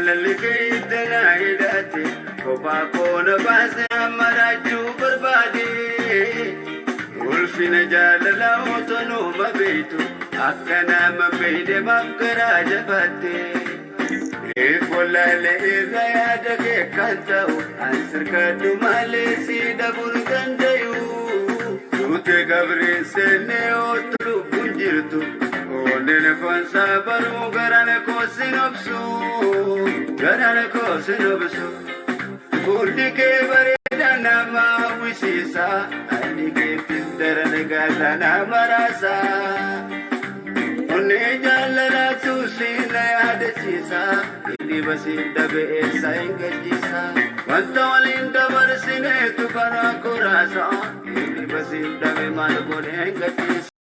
Jaalalli kee hidda naa hidhate, kophaa koo na baase amma raachuu barbaade. Ulfina jaalalaa otoo numa beektu, akka nama hin beekne maaf garaa jabaatte? If wallaalee irra yaada kee kan ta'u, an sirkadhu malee si dhabuu hin dandayu. Duute qabriin seennee oottu lubbuun jirtu, onneen koonsaa baruu garaan koo sin obsu, garaan koo sin obsu. Fuulli kee bareedaa nama hawwisiisa, haalli keetis daran gaala nama raasa. Onnee jaalalaatu si na yaadachiisa, hirriba siin dhabe eessa hin gachiisa. Wanta waliin dabarsineetu karaa koo raasa, hirriba siin dhabe maal godheen gachiisa.